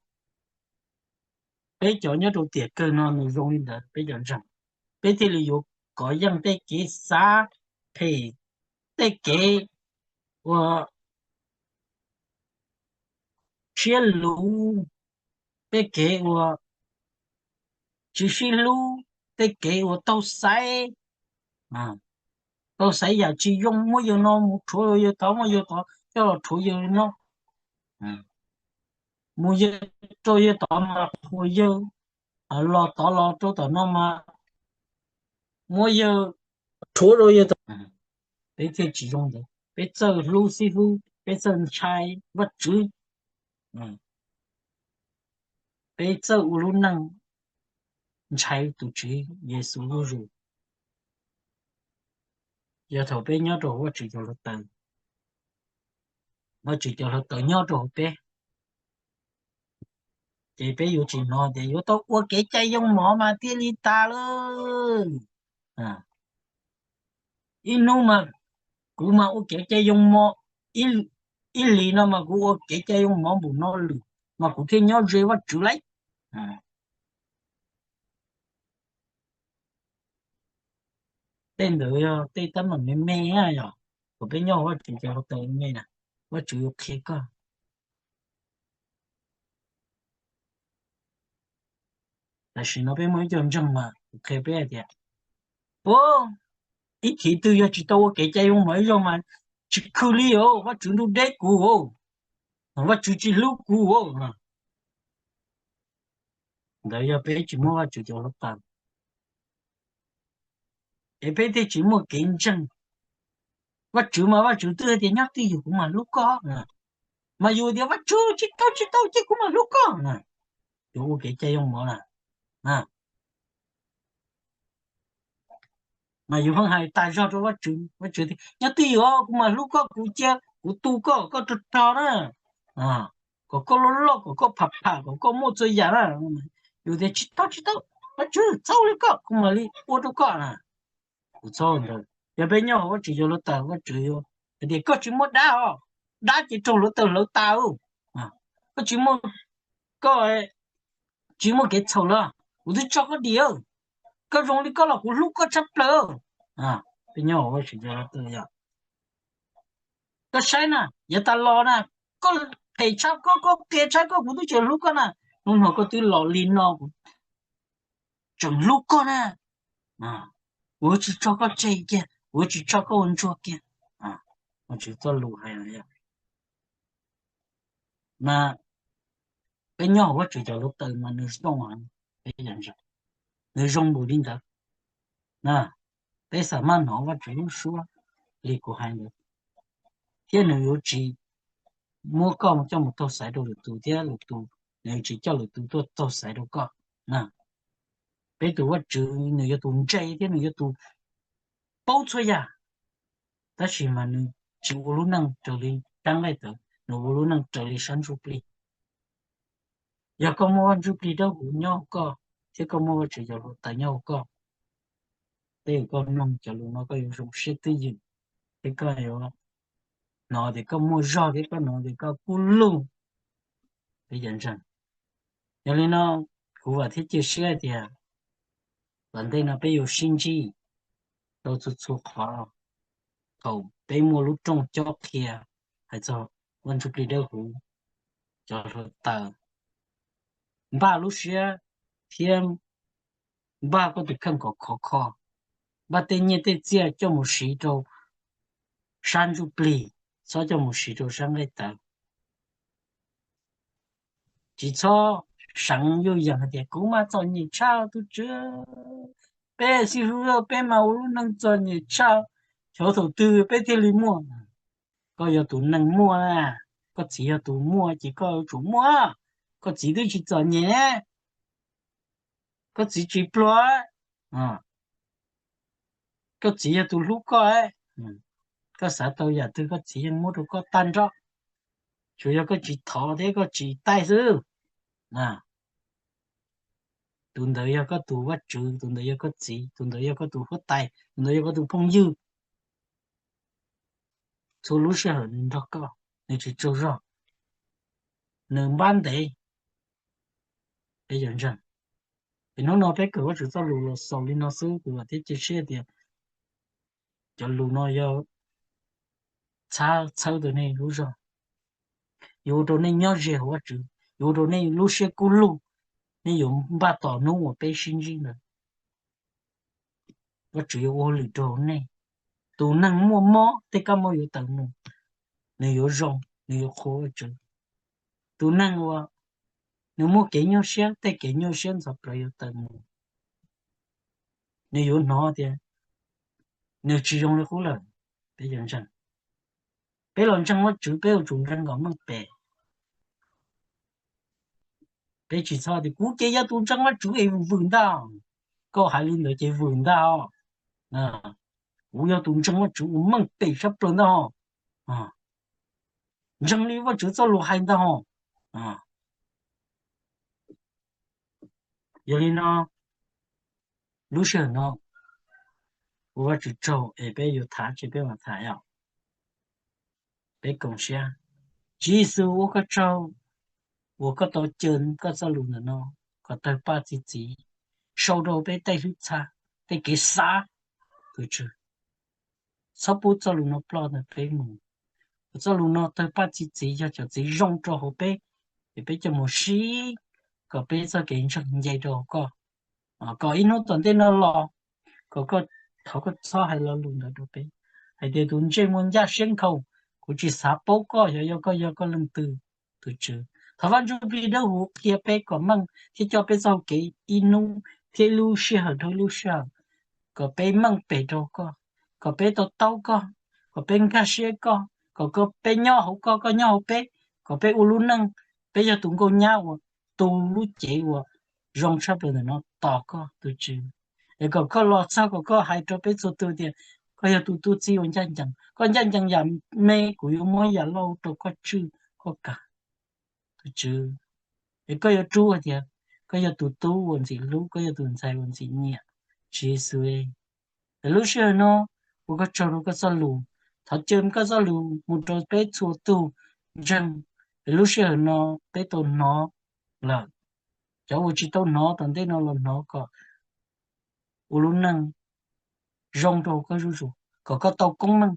Peb cov nyob rau tiam kawg no nws zoo li ntawd, peb cov ntseeg, peb thiaj li yuav kov yeej tej kev xav phem, tej kev ua siab luv, tej kev ua tsis sib hlub, tej kev ua taug xaiv, taug xaiv yam tsis zoo, muab yawg no mus rhuav rau yawg tod, muab yawg tod coj los rhuav yawg no, mus yawg rau yawg tod mas qhuas yawg, los tod los rau tom no mas muab yawg rhuav rau yawg tod. Peb thiaj tsis zoo ntawd, peb txawj hlub xib fwb, peb txawj ntshai Vajtswv, peb txawj ua lub neej ntshai tus Tswv Yexus zuj zus. Yog thaum peb nyob rau hauv Vajtswv cov hluav taws, Vajtswv cov hluav taws nyob rau hauv peb, ces peb yuav tsis hnov tias yuav tau ua kev cai yoo mov mas thiaj li tas lawm. Ib hnub mas kuv mas ua kev cai yoo mov, ib hlis no mas kuv ua kev cai yoo mov npaum no lawm mas kuv thiaj nyob ze Vajtswv lauj. Tej ntawd yog tej teeb meem me me, yog thaum peb nyob hauv Vajtswv cov hluav taws me na, Vajtswv yuav qhia koj. Tam sim no peb muaj ib co ntseeg mas kuv qhia peb hais tias, ua, ib thim twg yog tsis tau ua kev cai zoo mas ib zaug mas tsis khw li os, Vajtswv ntuj deb kuv os, Vajtswv tsis hlub kuv os. Ntawd yog peb tsis muaj Vajtswv cov hluav taws, es peb thiaj tsis muaj kev ntseeg. Vajtswv mas Vajtswv twb hais tias nyob twj ywm kuv mam hlub koj, mas yus tias Vajtswv tsis tau tsis tau ces kuv mam hlub koj, yuav ua kev cai yoo mov na. Mas yus pheej hais tas zog rau Vajtswv, Vajtswv tias nyob twj ywm kuv mam hlub koj, kuv cia kuv tu koj kom koj rog rog na, kom koj loj loj, kom koj pham pham, kom koj muaj txhua yam na. Yus tias tsis tau tsis tau, Vajtswv txhob li koj, kuv mam li ua rau koj na. Kuv txhob ntawd, yog peb nyob hauv Vajtswv cov hluav taws, Vajtswv yuav hais tias koj tsis muaj dab os, dab ces raug hluav taws hlawv tas. Koj tsis muaj, koj tsis muaj kev txhaum los kuv twb tso koj dim. Koj zoo li koj los kuv hlub koj tshaj plaws. Peb nyob hauv Vajtswv cov hluav taws yog, koj saib na, yav tas los na, koj phem tshaj koj, koj qias tshaj koj, kuv twb tseem hlub koj na. Hnub no koj twb los li no kuv tseem hlub koj na. Kuv tsis tso koj tseg kiag, kuv tsis tso koj ua ntsuag kiag. Vajtswv txoj lus hais mas peb nyob hauv Vajtswv cov hluav taws mas nws zoo, nws zoo npaum li ntawd. Peb xav maj hnov Vajtswv lub suab li kuv hais ntawd, thiab nws yuav tsis muab koj coj mus taug xaiv rau lwm tus, thiab lwm tus, nws yuav tsis coj lwm tus tuaj taug xaiv rau koj. Peb tus Vajtswv nws yog tus ntse thiab nws yog tus paub txhua yam, tab sis mas nws tsis ua lub neej raws li sab nqaij tawv, nws ua lub neej raws li sab ntsuj plig. Yog koj muaj Vaj Ntsuj Plig Dawb Huv nyob hauv koj, thiab koj muaj Vajtswv cov hluav taws nyob hauv koj, tej zaum koj mloog cov lus no koj yuav zoo siab twj ywm, thiab koj yuav hnov tias koj muaj zog, thiab koj hnov tias koj kub lug. Peb cov ntseeg, yog li no, kuv vam thiab cia siab tias tom ntej no peb yuav sib ntsib rau txhua txhua qhov, thaum peb muaj lub rooj cob qhia hais txog Vaj Ntsuj Plig Dawb Huv cov hluav taws, npaj lub siab thiab npaj koj tus kheej kom khov kho, npaj tej nyiaj tej txiaj coj mus siv rau sab ntsuj plig, txhob coj mus siv rau sab nqaij tawv. Tsis txhob seev yuj yees hais tias kuv mas txom nyem tshaj tus tswv, peb xib hwb peb mas ua lub neej txom nyem tshaj, Xyov thaum twg peb thiaj li muaj. Koj yog tus neeg muaj na, koj txiv yog tus muaj ces koj yuav tsum muaj. Koj txiv twb tsis txom nyem ne, koj txiv tsis pluag, koj txiv yog tus hlub koj, koj xav tau yam twg koj txiv yeej muab rau koj tag nrho. Tsuas yog koj tsis thov thiab koj tsis taij xwb. Tus ntawd yog koj tus vaj tswv, tus ntawd yog koj txiv, tus ntawd yog koj tus huab tais, tus ntawd yog koj tus phooj ywg. Txhua lub sij hawm nws nrog koj, nws tsis tsaug zog, nws npab ntev. Peb yuav ntseeg. Es hnub no peb kawm Vajtswv txoj lus los xaus li no xwb, kuv vam thiab cia siab tias cov lus no yog txhawb tau nej lub zog, yuav ua rau nej nyob ze hauv Vajtswv, yuav ua rau nej lub siab kub lug, nej yuav npaj tos hnub uas peb sib ntsib ntawd. Vajtswv yuav ua hauj lwm rau nej. Tus neeg muaj mob tej kab mob yuav tawm mus, nws yuav zoo, nws yuav qhuas Vajtswv. Tus neeg uas nws muaj kev nyuaj siab, tej kev nyuaj siab ntxhov plawv yuav tawm mus. Nws yuav hnov tias nws tsis zoo li qub lawm. Peb yuav ntseeg. Peb los ntseeg Vajtswv, peb yuav tsum ntseeg kom meej pem. Peb tsis txhob tias kuv ces yog tus ntseeg Vajtswv es vwm ntag. Koj hais li ntawd ces vwm ntag os. Kuv yog tus ntseeg Vajtswv uas meej pem sab plaws ntag os. Ntseeg li Vajtswv txoj lus hais ntag os. Yog li no, lub sij hawm no ua Vajtswv tsaug es peb yuav tham tsis peb mam tham os. Peb koom siab. Tswv Yexus, ua koj tsaug uas koj tau caw koj txoj lus ntawm no kom tawg paj txi txiv, sau rau peb tej hlwb txhab, tej kev xav, tus Tswv. Txhob pub txoj lus no ploj ntawm peb mus. Kom txoj lus no tawg paj txi txiv, yog cov txiv zoo rau hauv peb, es peb coj mus siv kom peb txoj kev ntseeg nce rau hauv koj. Kom ib hnub tom ntej no los, kom koj, thov koj txhob hais lo lus ntawd rau peb, hais tias tus ntsej muag ncaj siab nkhaus, kuv tsis xav paub koj, xyov yog koj yog koj leej twg, tus Tswv. Thov Vaj Ntsujplig Dawb Huv qhia peb kom meej thiab coj peb txoj hau kev ib hnub thiab ib lub sij hawm dhau ib lub sij hawm, kom peb meej pem rau koj, kom peb to taub koj, kom peb nkag siab koj, kom peb nyob hauv koj, koj nyob hauv peb, kom peb ua lub neej, peb yog tus nkauj nyab uas tu lub cev uas zoo tshaj plaws ntawm no tos koj, tus Tswv. Es kom koj los txog kom koj hais rau peb txhua tus tias koj yog tus tub txib uas ncaj ncees, koj ncaj ncees yam me, kuv yuav muab yam loj rau koj tswj koj kawm, tus Tswv. Es koj yuav rub hais tias koj yog tus tub uas ntxim hlub, koj yog tus ntxhais uas ntxim nyiam, Tswv Yexus. Es lub sij hawm no ua koj tsaug rau koj txoj lus, thov caw koj txoj lus mus rau peb txhua tus ntseeg. Es lub sij hawm no peb tau hnov lawm, cov uas tsis tau hnov tom ntej no los hnov kom ua lub neej zoo rau koj zuj zus, kom koj tau koob meej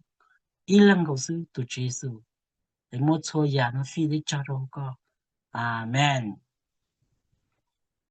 ib leeg nkaus xwb, tus Tswv Yexus. Es muab txhua yam no fij thiab tsaug rau koj. Amees.